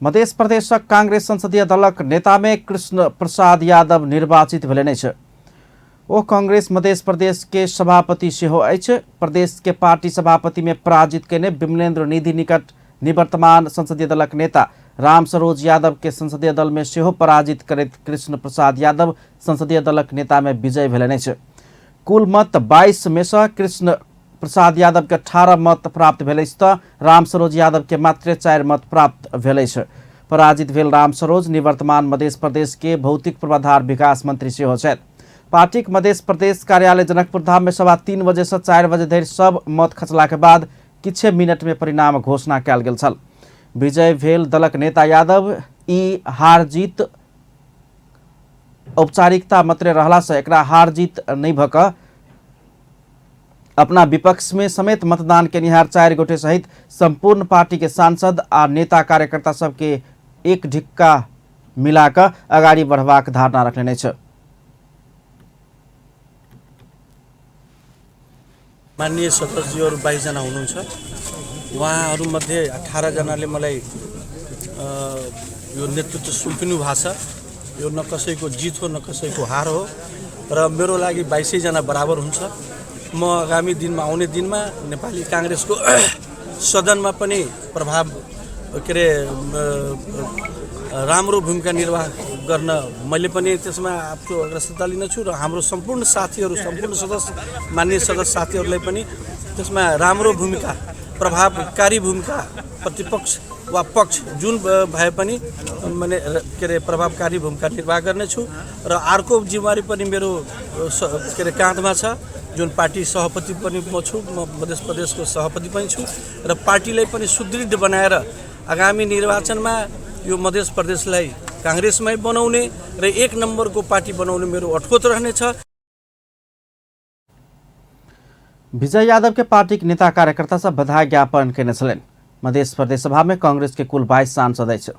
मध्य प्रदेशक कांग्रेस संसदीय दलक नेतामे कृष्ण प्रसाद यादव निर्वाचित भेलनि अछि। ओ कांग्रेस मध्य प्रदेश के सभापति सेहो अछि। प्रदेश के पार्टी सभापति में पराजित केने विमलेन्द्र निधि निकट निवर्तमान संसदीय दलक नेता राम सरोज यादव के संसदीय दल में सेहो पराजित करैत कृष्ण प्रसाद यादव संसदीय दलक नेता में विजय भेलनि अछि। कुल मत 22 में सँ कृष्ण प्रसाद यादव के 18 मत प्राप्त भेल अछि तऽ राम सरोज यादव के मात्र 4 मत प्राप्त भेल अछि। पराजित भेल राम सरोज निवर्तमान मध्य प्रदेश के भौतिक पूर्वाधार विकास मंत्री सेहो छथि। पार्टीक मध्य प्रदेश कार्यालय जनकपुर धाम में 3:15 बजे से 4 बजे धरि सब मत खसला के बाद किछे मिनट में परिणाम घोषणा कयल गेल छल। विजय भेल दलक नेता यादव ई हार जीत औपचारिकता मात्रे रहला से एकरा हार जीत नहि भऽ कऽ अपना विपक्ष में समेत मतदान केनिहार 4 गोटे सहित संपूर्ण पार्टी के सांसद आ नेता कार्यकर्ता सबके एक ढिक्का मिलाकऽ अगाडि बढ़बाक धारणा रखने अछि। माननीय सदस्यहरू 22 जना हुनुहुन्छ, उहाँहरूमध्ये 18 जनाले मलाई यो नेतृत्व सुम्पिनु भएको छ। यो न कसैको जित हो न कसैको हार हो र मेरो लागि 22 जना बराबर हुन्छ। म आगामी दिनमा आउने दिनमा नेपाली काङ्ग्रेसको सदनमा पनि प्रभाव के अरे राम्रो भूमिका निर्वाह गर्न मैले पनि त्यसमा आफ्नो अग्रसरता लिनेछु र हाम्रो सम्पूर्ण साथीहरू, सम्पूर्ण सदस्य, माननीय सदस्य साथीहरूलाई पनि त्यसमा राम्रो भूमिका, प्रभावकारी भूमिका प्रतिपक्ष वा पक्ष जुन भए पनि माने के अरे प्रभावकारी भूमिका निर्वाह गर्नेछु। र अर्को जिम्मेवारी पनि मेरो के अरे काँधमा छ, जुन पार्टी सभापति पनि म छु, म मध्य प्रदेशको सभापति पनि छु र पार्टीलाई पनि सुदृढ बनाएर आगामी निर्वाचनमा यो मध्य प्रदेशलाई काङ्ग्रेसमै बनाउने र 1 नम्बरको पार्टी बनाउने मेरो अठोट रहनेछ। विजय यादव के पार्टी के नेता कार्यकर्ता सब बधाई ज्ञापन केने छलनि। मध्य प्रदेश सभा में कांग्रेस के कुल 22 सांसद अछि।